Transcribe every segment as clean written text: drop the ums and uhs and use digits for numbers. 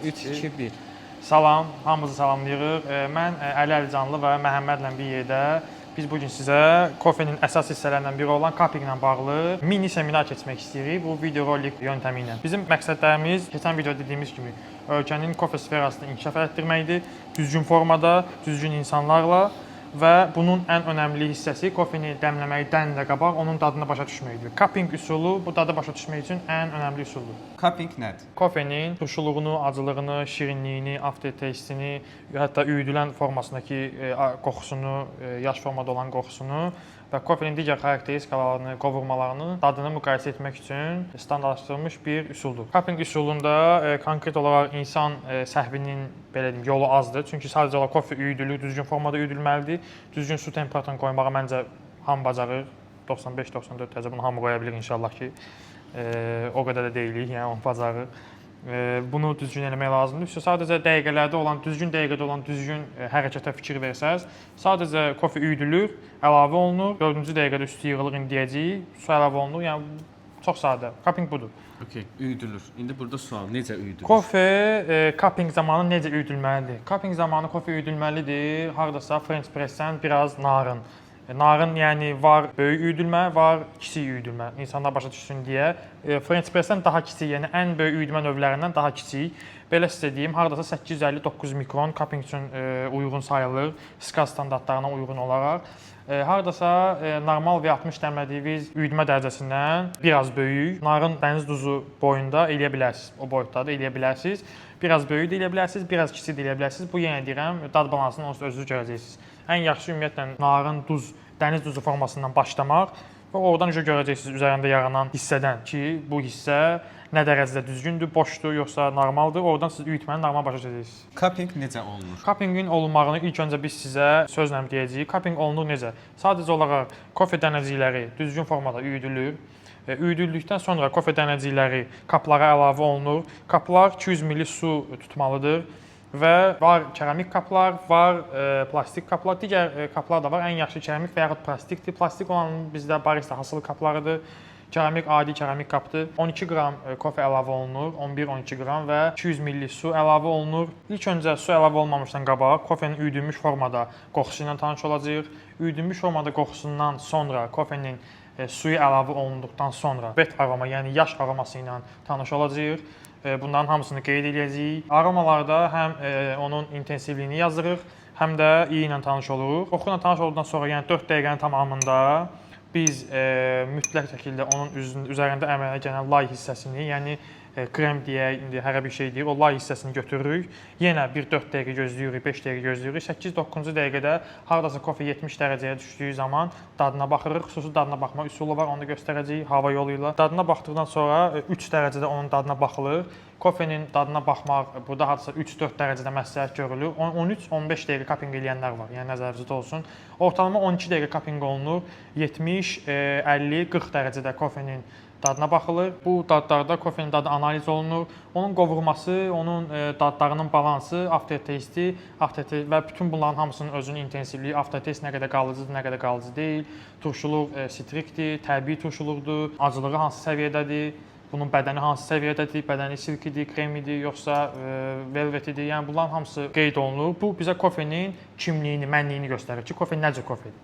3, 2, 1. Salam, hamınızı salamlayırıq. Mən Əli Əlicanlı və Məhəmmədlə bir yerdə biz bu gün sizə kofenin əsas hissələrindən biri olan cupping ilə bağlı mini seminar keçmək istəyirik bu video rolik yöntəmi ilə. Bizim məqsədlərimiz keçən videoda dediyimiz kimi ölkənin kofe sferasını inkişaf etdirməkdir, düzgün formada, düzgün insanlarla və bunun ən önəmli hissəsi kofeni dəmləməkdən də qabaq onun dadını başa düşməkdir. Cupping üsulu bu dadı başa düşmək üçün ən önəmli üsuldur. Cupping nədir? Kofenin turşuluğunu, acılığını, şirinliyini, aftertaste-ini, hətta üyüdülən formasındakı qoxusunu, yaş formada olan qoxusunu və kofenin digər xarakteristikalarını, qovurmalarını, dadını müqayisə etmək üçün standartlaşdırılmış bir üsuldur. Cupping üsulunda konkret olaraq insan səhvinin belə deyim, yolu azdır. Çünki sadəcə olaraq kofe üyüdülür, düzgün formada üyüdülməlidir. Düzgün su temperaturunu qoymağı məncə hamı bacarır. 95-94 dərəcə bunu hamı qoya bilir inşallah ki. O qədər də deyilik, yəni onu bacarır. Bunu düzgün eləmək lazımdır. Üstə sadəcə dəqiqələrdə olan, düzgün dəqiqədə olan düzgün hərəkətə fikir versəz, sadəcə kofe üyüdülür, əlavə olunur. 4-cü dəqiqədə üstü yığılır, indi deyəcəyik, su əlavə olunur. Yəni çox sadə. Cupping budur. Okey, üyüdülür. İndi burada sual necə üyüdülür? Kofe cupping zamanı necə üyüdülməlidir? Cupping zamanı kofe üyüdülməlidir. Hardasa French press-dən biraz narın. Narın yəni var böyük üyüdülmə, var kiçik üyüdülmə. İnsanlar başa düşsün deyə. French press-dən daha kiçik, yəni ən böyük üyüdmə növlərindən daha kiçik. Belə sizə deyim, hardasa 850-900 mikron cupping üçün uyğun sayılır, SKA standartlarına uyğun olaraq. Hardasa normal V60 dəmlədiyiniz üyüdmə dərəcəsindən biraz böyük, narın dəniz duzu boyunda eləyə bilərsiniz. O boyutlarda eləyə bilərsiniz. Biraz böyük də eləyə bilərsiniz, biraz kiçik də eləyə bilərsiniz. Bu yenə deyirəm, dad balansını onsuz özünüz görəcəksiniz. Ən yaxşı ümumiyyətlə narın duz, dəniz duzu formasından başlamaq və oradan necə görəcəksiniz üzərində yaranan hissədən ki, bu hissə nə dərəcədə düzgündür, boşdur, yoxsa normaldır. Oradan siz üyütməni normal başa düşəcəksiniz. Cupping necə olunur? Cuppingin olunmağını ilk öncə biz sizə sözlə deyəcəyik. Cupping olunur necə? Sadəcə olaraq kofe dənəcikləri düzgün formada üyüdülür. Üyüdüldükdən sonra kofe dənəcikləri kaplara əlavə olunur. Kaplar 200 ml su tutmalıdır və var keramik kaplar, var plastik kaplar, digər kaplar da var. Ən yaxşı keramik və yaxud plastikdir. Plastik olan bizdə barista hasılı kaplarıdır. Keramik adi keramik qapdır. 12 qram kofe əlavə olunur, 11-12 qram və 200 ml su əlavə olunur. İlk öncə su əlavə olmamışdan qabaq kofenin üyüdülmüş formada qoxusu ilə tanış olacağıq. Üyüdülmüş formada qoxusundan sonra kofenin suyu əlavə olunduqdan sonra wet aroma, yəni yaş aroması ilə tanış olacağıq. Bunların hamısını qeyd edəcəyik. Aromalarda həm onun intensivliyini yazırıq, həm də iyi ilə tanış oluruq. Qoxu ilə tanış olduqdan sonra, yəni 4 dəqiqənin tamamında biz mütləq şəkildə onun üzərində əmələ gələn lay hissəsini, yəni krem deyək, indi hərə bir şey deyir, o lay hissəsini götürürük. Yenə bir 4 dəqiqə gözləyirik, 5 dəqiqə gözləyirik. 8-9-cu dəqiqədə hardasa kofe 70 dərəcəyə düşdüyü zaman dadına baxırıq. Xüsusi dadına baxma üsulu var, onu da göstərəcəyik hava yolu ilə. Dadına baxdıqdan sonra 3 dərəcədə onun dadına baxılır. Kofenin dadına baxmaq burada hardasa 3-4 dərəcədə məsləhət görülür. 13-15 dəqiqə cupping eləyənlər var. Yəni nəzərinizdə olsun. Ortalama 12 dəqiqə cupping olunur. 70, 50, 40 dərəcədə kofenin dadına baxılır. Bu dadlarda kofenin dadı analiz olunur. Onun qovurması, onun dadlarının balansı, aftertaste-i, aftertaste və bütün bunların hamısının özünün intensivliyi, aftertaste nə qədər qalıcıdır, nə qədər qalıcı deyil, turşuluq sitrikdir, təbii turşuluqdur, acılığı hansı səviyyədədir, bunun bədəni hansı səviyyədədir, bədəni silkidir, kremidir, yoxsa velvetidir. Yəni bunların hamısı qeyd olunur. Bu bizə kofenin kimliyini, mənliyini göstərir ki, kofe necə kofedir.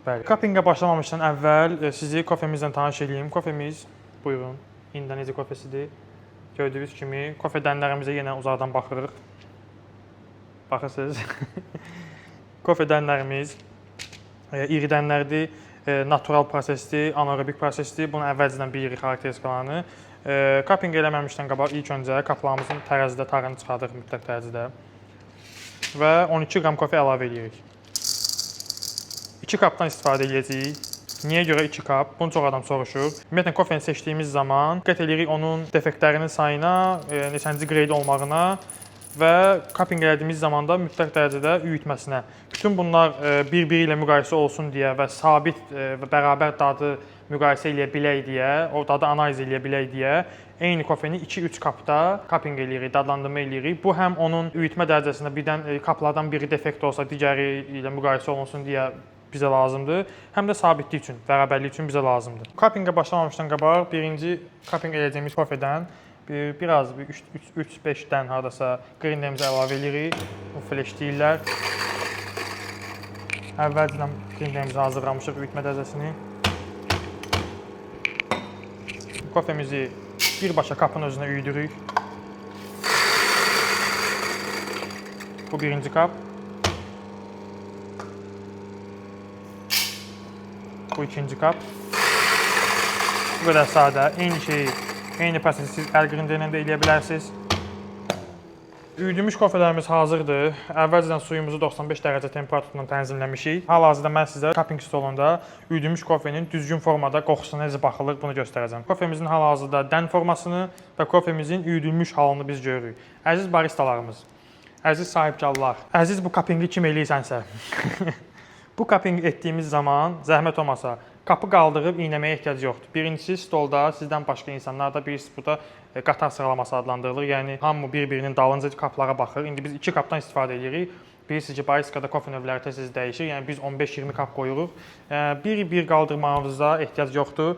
Bəli. Cuppingə başlamamışdan əvvəl sizi kofemizlə tanış eləyim. Kofemiz, buyurun, İndoneziya kofesidir. Gördüyünüz kimi kofe dənələrimizə yenə uzaqdan baxırıq. Baxırsınız. Kofe dənələrimiz iri dənlərdir, natural prosesdir, anaerobik prosesdir. Bunu əvvəlcədən bilirik xarakteristikalarını. Cupping eləməmişdən qabaq ilk öncə kaplarımızın tərəzidə tarını çıxardırıq mütləq dərəcədə və 12 qram kofe əlavə eləyirik. 2 kapdan istifadə edəcəyik. Niyə görə 2 kap? Bunu çox adam soruşur. Ümumiyyətlə kofeni seçdiyimiz zaman diqqət eləyirik onun defektlərinin sayına, neçənci grade olmağına və cupping elədiyimiz zaman da mütləq dərəcədə üyütməsinə. Bütün bunlar bir-biri ilə müqayisə olsun deyə və sabit və bərabər dadı müqayisə eləyə bilək deyə, o dadı analiz eləyə bilək deyə eyni kofeni 2-3 kapda cupping eləyirik, dadlandırma eləyirik. Bu həm onun üyütmə dərəcəsində birdən kaplardan biri defekt olsa, digəri ilə müqayisə olunsun deyə bizə lazımdır. Həm də sabitlik üçün, bərabərlik üçün bizə lazımdır. Cuppingə başlamamışdan qabaq birinci cupping eləyəcəyimiz kofedən Biraz bir 3-5 dən hardasa qrinderimizi əlavə eləyirik. Bu fleş deyirlər. Əvvəlcədən qrinderimizi hazırlamışıq, üyütmə dəzəsini. Kofemizi birbaşa kapın özünə üyüdürük. Bu birinci kap. Bu ikinci kap. Bu qədər sadə. Eyni şeyi, eyni prosesi siz əl qrinderlə də eləyə bilərsiniz. Üyüdülmüş kofelərimiz hazırdır. Əvvəlcədən suyumuzu 95 dərəcə temperaturla tənzimləmişik. Hal-hazırda mən sizə cupping stolunda üyüdülmüş kofenin düzgün formada qoxusuna necə baxılır bunu göstərəcəm. Kofemizin hal-hazırda dən formasını və kofemizin üyüdülmüş halını biz görürük. Əziz baristalarımız, əziz sahibkarlar, əziz bu cuppingi kim eləyirsənsə, bu cupping etdiyimiz zaman zəhmət olmasa kapı qaldırıb iynəməyə ehtiyac yoxdur. Birincisi stolda sizdən başqa insanlar da, birisi burada qatar sıralaması adlandırılır. Yəni hamı bir-birinin dalınca kaplara baxır. İndi biz 2 kapdan istifadə edirik. Bilirsiniz ki, baristkada kofe növləri tez-tez dəyişir. Yəni biz 15-20 kap qoyuruq. Bir-bir qaldırmağınıza ehtiyac yoxdur.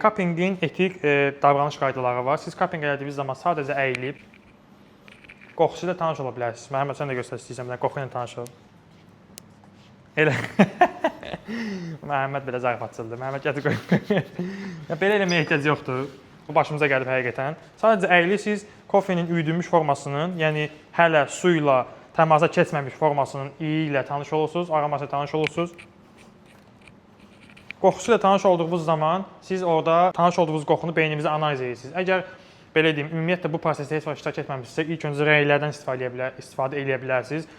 Cuppingin etik davranış qaydaları var. Siz cupping elədiyiniz zaman sadəcə əyilib qoxusu ilə tanış ola bilərsiniz. Məhəmməd, sən də göstər istəyirsən, bir dənə qoxu ilə tanış ol. Elə. Məhəmməd belə zarafatçıldır. Məhəmməd gətir qoy. Ya belə eləməyə ehtiyac yoxdur. Bu başımıza gəlib həqiqətən. Sadəcə əyilirsiniz, kofenin üyüdülmüş formasının, yəni hələ suyla təmasa keçməmiş formasının iyi ilə tanış olursunuz, aroması ilə tanış olursunuz. Qoxusu ilə tanış olduğunuz zaman siz orada tanış olduğunuz qoxunu beyninizə analiz edirsiniz. Əgər belə deyim, ümumiyyətlə bu prosesdə heç vaxt iştirak etməmisinizsə, ilk öncə rənglərdən istifadə eləyə bilərsiniz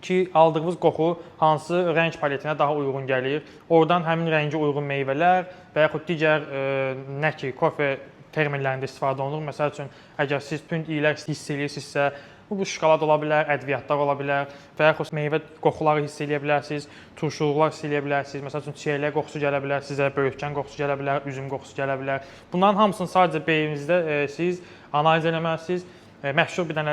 ki, aldığınız qoxu hansı rəng paletinə daha uyğun gəlir. Oradan həmin rəngə uyğun meyvələr və yaxud digər nə ki, kofe terminlərində istifadə olunur. Məsəl üçün, əgər siz tünd iylər hiss eləyirsinizsə, bu şokolad ola bilər, ədviyyatlar ola bilər və yaxud meyvə qoxuları hiss eləyə bilərsiniz, turşuluqlar hiss eləyə bilərsiniz. Məsəl üçün, çiyələk qoxusu gələ bilər sizə, böyürtkən qoxusu gələ bilər, üzüm qoxusu gələ bilər. Bunların hamısını sadəcə beyninizdə siz analiz eləməlisiniz. Məşhur bir dənə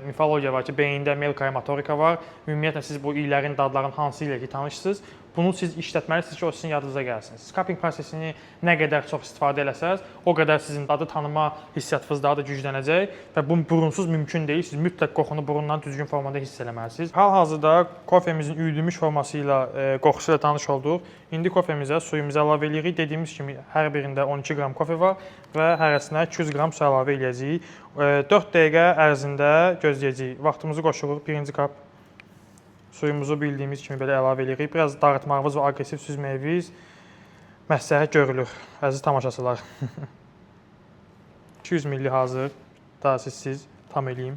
mifologiya var ki, beyində melkaya motorika var. Ümumiyyətlə siz bu iylərin, dadların hansı ilə ki tanışsınız, bunu siz işlətməlisiniz ki, o sizin yadınıza gəlsin. Siz cupping prosesini nə qədər çox istifadə eləsəz, o qədər sizin dadı tanıma hissiyatınız daha da güclənəcək və bu burunsuz mümkün deyil. Siz mütləq qoxunu burundan düzgün formada hiss eləməlisiniz. Hal-hazırda kofemizin üyüdülmüş forması ilə, qoxusu ilə tanış olduq. İndi kofemizə suyumuzu əlavə eləyirik. Dediyimiz kimi hər birində 12 qram kofe var və hərəsinə 200 qram su əlavə eləyəcəyik. 4 dəqiqə ərzində gözləyəcəyik. Vaxtımızı qoşuruq. Birinci kap suyumuzu bildiyimiz kimi belə əlavə eləyirik. Biraz dağıtmağımız və aqressiv süzməyimiz məsləhət görülür, əziz tamaşaçılar. 200 milli hazır. Daha siz tam eləyim.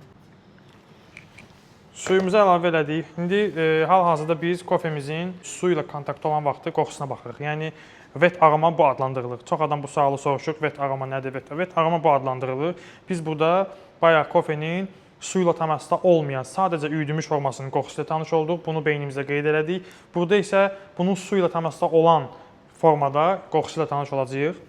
Suyumuzu əlavə elədik. İndi hal-hazırda biz kofemizin su ilə kontaktda olan vaxtı qoxusuna baxırıq. Yəni wet aroma bu adlandırılır. Çox adam bu sualı soruşur. Wet aroma nədir? Wet aroma bu adlandırılır. Biz burada bayaq kofenin suyla təmasda olmayan, sadəcə üyüdülmüş formasının qoxusu ilə tanış olduq. Bunu beynimizdə qeyd elədik. Burada isə bunun su ilə təmasda olan formada qoxusu ilə tanış olacağıq.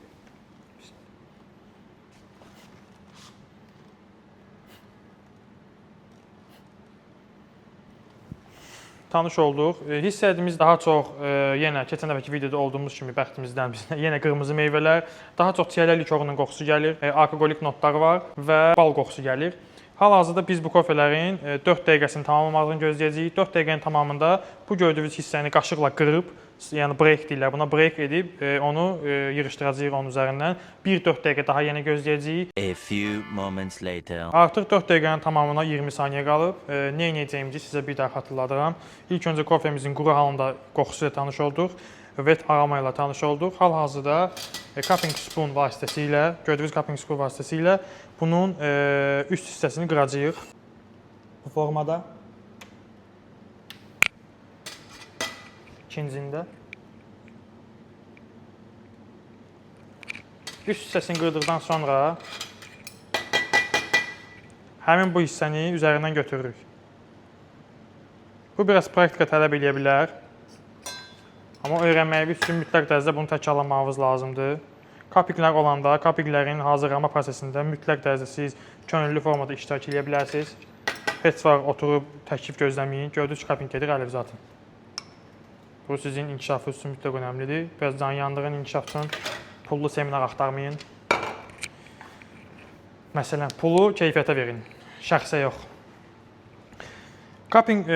Tanış olduq. Hiss etdiyimiz daha çox yenə keçən dəfəki videoda olduğumuz kimi bəxtimizdən bizə yenə qırmızı meyvələr, daha çox çiyələk likorunun qoxusu gəlir, alkoqolik notlar var və bal qoxusu gəlir. Hal-hazırda biz bu kofələrin 4 dəqiqəsinin tamamlanmasını gözləyəcəyik. 4 dəqiqənin tamamında bu gördüyünüz hissəni qaşıqla qırıb, yəni break deyirlər buna, break edib onu yığışdıracağıq onun üzərindən. 1-4 dəqiqə daha yenə gözləyəcəyik. A few moments later. Artıq 4 dəqiqənin tamamına 20 saniyə qalıb. Nə edəcəyimizi sizə bir daha xatırladıram. İlk öncə kofemizin quru halında qoxusu ilə tanış olduq. Wet aroma ilə tanış olduq. Hal-hazırda cupping spoon vasitəsilə, gördüyünüz cupping spoon vasitəsilə bunun üst hissəsini qıracağıq. Bu formada. İkincində. Üst hissəsini qırdıqdan sonra həmin bu hissəni üzərindən götürürük. Bu biraz praktika tələb eləyə bilər. Amma öyrənməyimiz üçün mütləq dərəcədə bunu təkrarlamağınız lazımdır. Cuppinglər olanda, cuppinglərin hazırlama prosesində mütləq dərəcədə siz könüllü formada iştirak eləyə bilərsiniz. Heç vaxt oturub təklif gözləməyin. Gördünüz ki, cupping gedir, əlinizi atın. Bu sizin inkişafı üçün mütləq önəmlidir. Biraz can yandırın inkişaf üçün. Pullu seminar axtarmayın. Məsələn, pulu keyfiyyətə verin, şəxsə yox. Cupping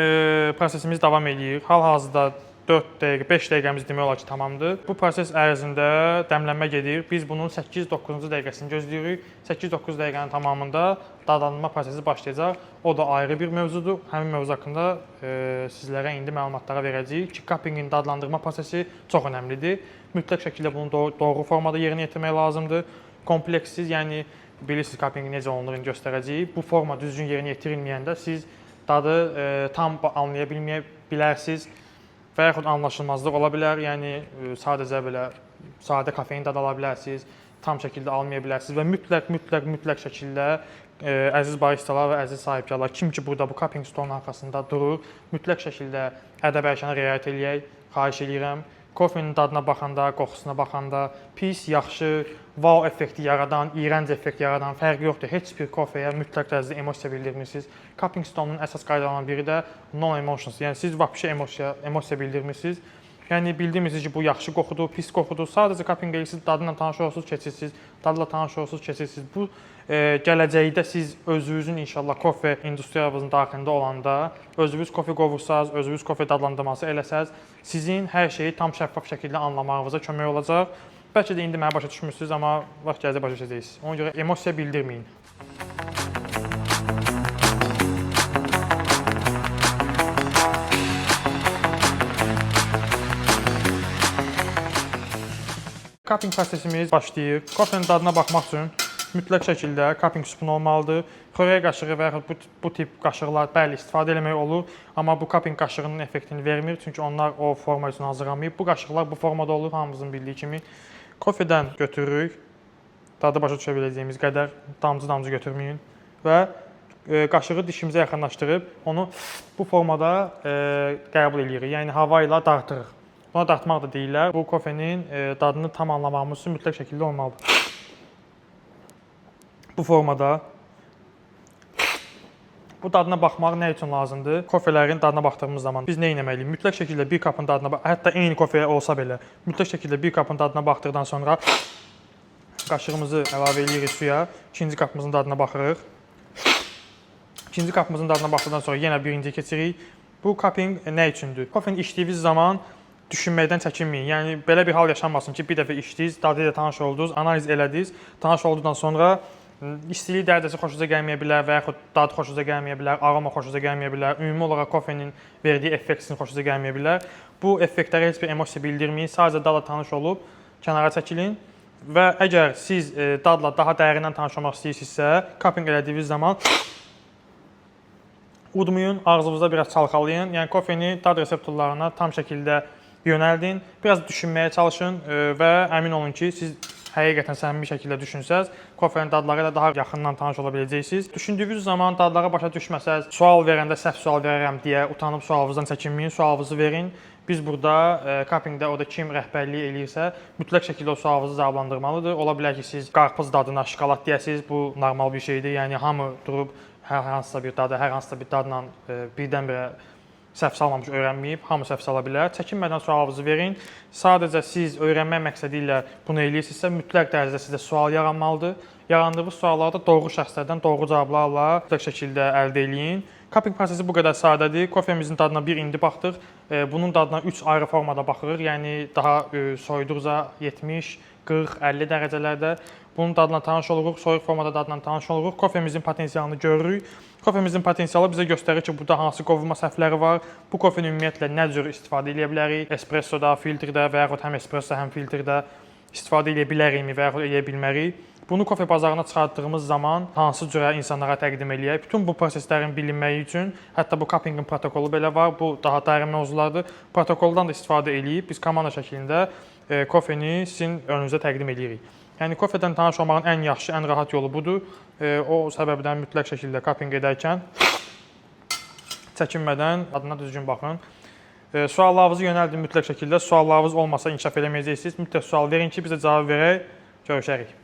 prosesimiz davam eləyir. Hal-hazırda 4 dəqiqə, 5 dəqiqəmiz demək olar ki, tamamdır. Bu proses ərzində dəmlənmə gedir. Biz bunun 8-9-cu dəqiqəsini gözləyirik. 8-9 dəqiqənin tamamında dadlandırma prosesi başlayacaq. O da ayrı bir mövzudur. Həmin mövzu haqqında sizlərə indi məlumatlara verəcəyik ki, cuppingin dadlandırma prosesi çox önəmlidir. Mütləq şəkildə bunu doğru formada yerinə yetirmək lazımdır. Kompleksiz, yəni bilirsiniz cuppingi necə olunur indi göstərəcəyik. Bu forma düzgün yerinə yetirilməyəndə siz dadı tam anlaya bilməyə bilərsiniz və yaxud anlaşılmazlıq ola bilər. Yəni sadəcə belə sadə kofein dadı ala bilərsiniz, tam şəkildə almaya bilərsiniz və mütləq şəkildə əziz baristalar və əziz sahibkarlar, kim ki burada bu cupping stolunun arxasında durur, mütləq şəkildə ədəb-ərkana riayət eləyək, xahiş eləyirəm. Kofenin dadına baxanda, qoxusuna baxanda pis, yaxşı, wow effekti yaradan, iyrənc effekt yaradan fərqi yoxdur. Heç bir kofeyə mütləq dərəcədə emosiya bildirmirsiniz. Cupping stolunun əsas qaydalarından biri də no emotions. Yəni siz vəbşə emosiya bildirmirsiniz. Yəni bildirmirsiniz ki, bu yaxşı qoxudur, pis qoxudur. Sadəcə cupping edirsiniz, dadla tanış olursunuz, keçirsiniz. Dadla tanış olursunuz, keçirsiniz. Bu gələcəkdə siz özünüzün inşallah kofe industriyamızın daxilində olanda özünüz kofe qovursaz, özünüz kofe dadlandırması eləsəz, sizin hər şeyi tam şəffaf şəkildə anlamağınıza kömək olacaq. Bəlkə də indi məni başa düşmürsünüz, amma vaxt gələcək başa düşəcəksiniz. Ona görə emosiya bildirməyin. Cupping prosesimiz başlayır. Kofenin dadına baxmaq üçün mütləq şəkildə cupping spoon olmalıdır. Xörək qaşığı və yaxud bu tip qaşıqlar bəli istifadə eləmək olur, amma bu cupping qaşığının effektini vermir, çünki onlar o forma üçün hazırlanmayıb. Bu qaşıqlar bu formada olur, hamımızın bildiyi kimi. Kofedən götürürük. Dadı başa düşə biləcəyimiz qədər damcı-damcı götürməyin və qaşığı dişimizə yaxınlaşdırıb onu bu formada qəbul eləyirik. Yəni hava ilə dartırıq. Buna dartmaq da deyirlər. Bu kofenin dadını tam anlamamız üçün mütləq şəkildə olmalıdır. Bu formada. Bu dadına baxmaq nə üçün lazımdır? Kofelerin dadına baxdığımız zaman biz nə etməliyik? Mütləq şəkildə bir kapın dadına bax, hətta eyni kofe olsa belə, mütləq şəkildə bir kapın dadına baxdıqdan sonra qaşığımızı əlavə eləyirik suya. İkinci kapımızın dadına baxırıq. İkinci kapımızın dadına baxdıqdan sonra yenə birinciyə keçirik. Bu cupping nə üçündür? Kofeni içdiyiniz zaman düşünməkdən çəkinməyin. Yəni belə bir hal yaşanmasın ki, bir dəfə içdiniz, dadı ilə tanış oldunuz, analiz elədiniz. Tanış olduqdan sonra istilik dərəcəsi xoşunuza gəlməyə bilər və yaxud dad xoşunuza gəlməyə bilər, aroma xoşunuza gəlməyə bilər, ümumi olaraq kofenin verdiyi effekt sizin xoşunuza gəlməyə bilər. Bu effektlərə heç bir emosiya bildirməyin, sadəcə dadla tanış olub kənara çəkilin və əgər siz dadla daha dərindən tanış olmaq istəyirsinizsə, cupping elədiyiniz zaman udmayın, ağzınızda biraz çalxalayın. Yəni kofeni dad reseptorlarına tam şəkildə yönəldin. Biraz düşünməyə çalışın və əmin olun ki, siz həqiqətən səmimi şəkildə düşünsəz, kofenin dadları ilə daha yaxından tanış ola biləcəksiniz. Düşündüyünüz zaman dadlara başa düşməsəz, sual verəndə səhv sual verərəm deyə utanıb sualınızdan çəkinməyin, sualınızı verin. Biz burada cuppingdə orada kim rəhbərlik eləyirsə, mütləq şəkildə o sualınızı cavablandırmalıdır. Ola bilər ki, siz qarpız dadına şokolad deyəsiniz, bu normal bir şeydir. Yəni hamı durub hər hansısa bir dadı, hər hansısa bir dadla birdən-birə səhv salmamış öyrənməyib, hamı səhv sala bilər. Çəkinmədən sualınızı verin. Sadəcə siz öyrənmək məqsədi ilə bunu eləyirsinizsə, mütləq dərəcədə sizdə sual yaranmalıdır. Yarandığı sualları da doğru şəxslərdən doğru cavablarla mütləq şəkildə əldə eləyin. Cupping prosesi bu qədər sadədir. Kofemizin dadına bir indi baxdıq. Bunun dadına 3 ayrı formada baxırıq. Yəni daha soyuduqca 70, 40, 50 dərəcələrdə bunun dadına tanış oluruq, soyuq formada dadla tanış oluruq. Kofemizin potensialını görürük. Kofemizin potensialı bizə göstərir ki, burada hansı qovurma səhvləri var. Bu kofeni ümumiyyətlə nə cür istifadə edə bilərik? Espressoda, filtrdə və yaxud həm espresso, həm filtrdə istifadə edə bilərikmi və yaxud edə bilmərik. Bunu kofe bazarına çıxartdığımız zaman hansı cürə insanlara təqdim eləyək? Bütün bu proseslərin bilinməyi üçün, hətta bu cuppingin protokolu belə var. Bu daha dərin mövzulardır. Protokoldan da istifadə eləyib biz komanda şəklində kofeni sizin önünüzə təqdim eləyirik. Yəni kofedən tanış olmağın ən yaxşı, ən rahat yolu budur. O səbəbdən mütləq şəkildə cupping edərkən çəkinmədən adına düzgün baxın. Suallarınızı yönəldin mütləq şəkildə. Suallarınız olmasa inkişaf eləməyəcəksiniz. Mütləq sual verin ki, bizə cavab verək. Görüşərik.